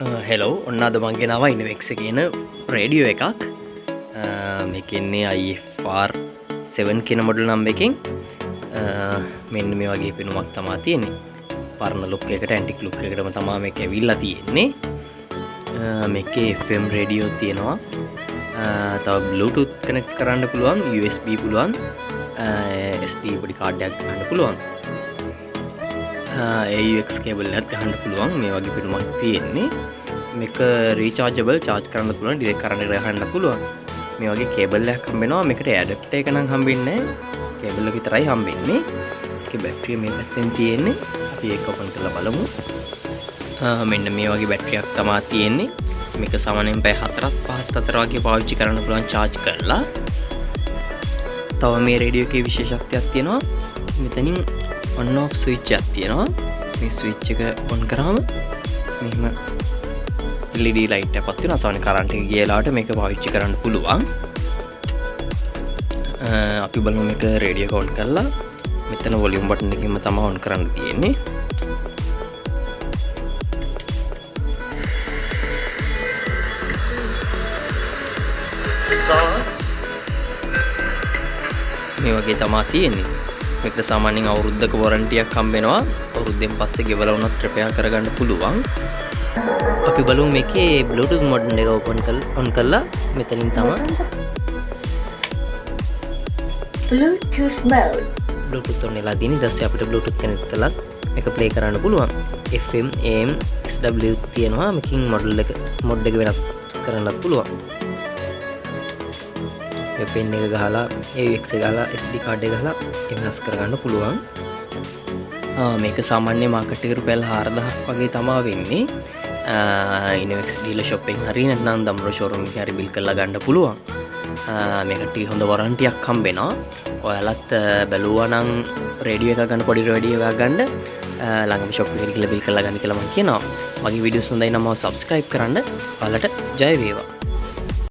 Hello, ඔන්න අද මං ගෙනාවා ඉනොවෙක්ස් කියන රේඩියෝ එකක්. මේක එන්නේ IFR 7 කියන මොඩල් නම්බර් එකෙන්. මෙන්න මේ වගේ පෙනුමක් තමා තියෙන්නේ. පරණ ලුක් එකට, ඇන්ටික් ලුක් එකටම තමා මේක ඇවිල්ලා තියෙන්නේ. මේකේ FM radio තියෙනවා. තව Bluetooth connect කරන්න පුළුවන්, USB පුළුවන්, SD පොඩි කාඩ් එකක් ගන්න පුළුවන්. AUX cable එකත් ගහන්න පුළුවන්. මේ වගේ පෙනුමක් තියෙන්නේ. මේක රීචාර්ජබල්, චාර්ජ් කරන්න පුළුවන්, ඩිරෙක්ට් කරන්ට් එකට ගහන්න පුළුවන්. මේ වගේ කේබල් එකක් හම්බ වෙනවා. මේකට ඇඩැප්ටර් එක නම් හම්බෙන්නේ නැහැ, කේබල් එක විතරයි හම්බෙන්නේ. ඒකේ බැටරිය මේ පැත්තෙන් තියෙන්නේ. අපි ඒක ඕපන් කරලා බලමු. මෙන්න මේ වගේ බැටරියක් තමා තියෙන්නේ. මේක සාමාන්‍යයෙන් පැය 4ක් 5ක් අතර වගේ පාවිච්චි කරන්න පුළුවන් චාර්ජ් කරලා. තව මේ රේඩියෝ එකේ විශේෂත්වයක් තියෙනවා. මෙතනින් ඔන් ඔෆ් ස්විච් එකක් තියෙනවා. මේ ස්විච් එක ඔන් කරාම මෙහෙම LED light එකක් පත් වෙනවා. සාමාන්‍ය කරන්ට් එක ගිය වෙලාවට මේක පාවිච්චි කරන්න පුළුවන්. අපි බලමු මේක රේඩියෝ එක ඔන් කරලා. මෙතන වොලියුම් බටන් එකකින්ම තමයි ඔන් කරන්න තියෙන්නේ. මේ වගේ තමා තියෙන්නේ. මේකට සාමාන්‍යයෙන් අවුරුද්දක වොරන්ටියක් හම්බ වෙනවා. අවුරුද්දෙන් පස්සේ ගෙවලා වුණත් රිපෙයාර් කරගන්න පුළුවන්. අපි බලමු මේකේ Bluetooth mode එක ඕපන් කරලා ඔන් කරලා මෙතනින් තමයි Bluetooth mode. Bluetooth on වෙලා තියෙන. ඊට පස්සේ අපිට Bluetooth connect කරලත් මේක ප්ලේ කරන්න පුළුවන්. FM, AM, SW තියෙනවා. මේකෙන් මොඩල් එක මොඩ් එක වෙනස් කරන්නත් පුළුවන්. මේ පෙන් එක ගහලා, AUX එක ගහලා, SD card එක ගහලා ඒ වෙනස් කරගන්න පුළුවන්. මේක සාමාන්‍ය මාකට් එකේ රුපියල් 4000ක් වගේ තමා වෙන්නේ. ඉනොවෙක්ස් ඩීලර් ෂොප් එකෙන් හරි නැත්නම් දම්රෝ ෂෝරූම් එකෙන් හරි බිල් කරලා ගන්න පුළුවන්. මේකට හොඳ වොරන්ටියක් හම්බ වෙනවා. ඔයාලත් බැලුවා නම් රේඩියෝ එකක් ගන්න, පොඩි රේඩියෝ එකක් ගන්න, ළඟම ෂොප් එකට ගිහලා බිල් කරලා ගන්න කියලා මං කියනවා. මගේ වීඩියෝස් හොඳයි නම් මාව සබ්ස්ක්‍රයිබ් කරන්න. ඔයාලට ජය වේවා.